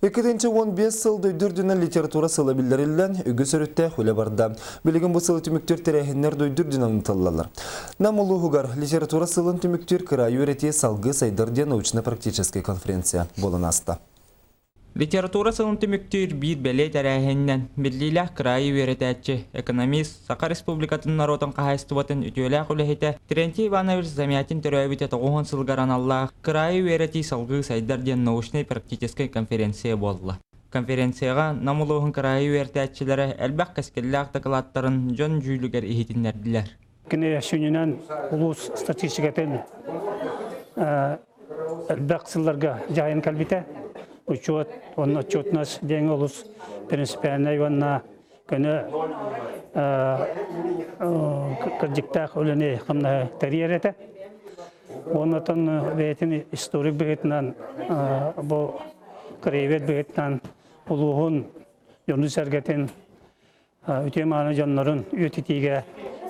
2015 сыл дойду үрдүнэн литература сыла биллэриллэн, үгүс өрүттээх үлэ барда. Билигин бу сылы түмүктүүр тэрээһиннэр дойду үрдүнэн ыытыллаллар. Нам улууһугар литература сылын түмүктүүр кыраайы үөрэтии салгыы сайдар диэн научно-практическай конференция буолан ааста. Литература сылын түмүктүүр биир бэлиэ тэрээһининэн биллиилээх кыраайы үөрэтээччи, экономист, Саха Республикатын норуотун хаһаайыстыбатын үтүөлээх үлэһитэ Терентий Иванович Замятин төрөөбүтэ 90 сылыгар аналлаах Кыраайы үөрэтии салгыы сайдар диэн научнай-практическай конференция буолла. Конференцияҕа Нам улууһун кыраайы үөрэтээччилэрэ элбэх кэскиллээх дакылааттарын дьон дьүүлүгэр иһитиннэрдилэр. Кини сүнньүнэн улуус статистикатын элбэх сылларга дьаһайан кэлбитэ. Учуот уонна отчетность диэҥ олус принципиальнай уонна көнө кырдьыктаах үлэни хамнаһы тэрийэр этэ. Оннотон бэйэтин историк быһыытынан бу краевед быһыытынан улууһун дьону-сэргэтин үтүө-мааны дьоннорун үйэтитиигэ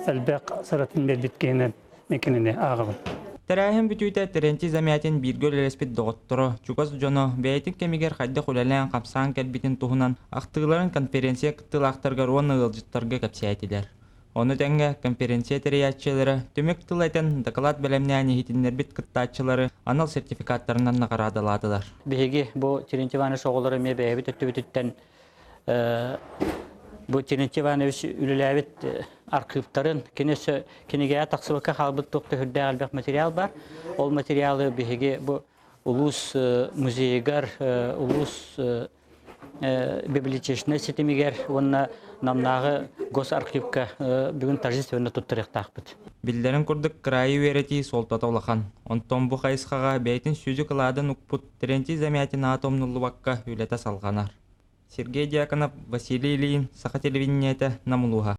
элбэх сыратын биэрбит киһинэн мен кинини ааҕабын. Тэрээһин бүтүүтэ Терентий Замятин бииргэ үлэлэспит доҕотторо, чугас дьоно бэйэтин кэмигэр хайдах үлэлээн-хамсаан кэлбитин туһунан ахтыыларын конференция кыттыылаахтарыгар уонна ыалдьыттарга кэпсээтилэр. Ону тэҥэ конференция тэрийээччилэрэ түмүк тыл этэн, дакылаат бэлэмнээн иһитиннэрбит кыттааччылары анал сертификаттарынан наҕараадалаатылар. Биһиги бу Терентий Иванович оҕолоро эмиэ бэйэбит өттүбүтүттэн бу Терентий Иванович үлэлээбит архыыптарын, кини өссө кинигэҕэ тахсыбакка хаалбыт туох да сүрдээх элбэх материал бар. Ол материалы биһиги бу улуус музейыгар, улуус библиотечнай ситимигэр уонна Намнааҕы госархивка бүгүн торжественно туттарыахтаахпыт. Биллэрин курдук, кыраайы үөрэтии суолтата улахан. Онтон бу хайысхаҕа бэйэтин сүдү кылаадын укпут Терентий Замятин аата умнуллубакка үлэтэ салҕанар. Сергей Дьяконов, Василий Ильин, Саха телевидениетэ, Нам улууһа.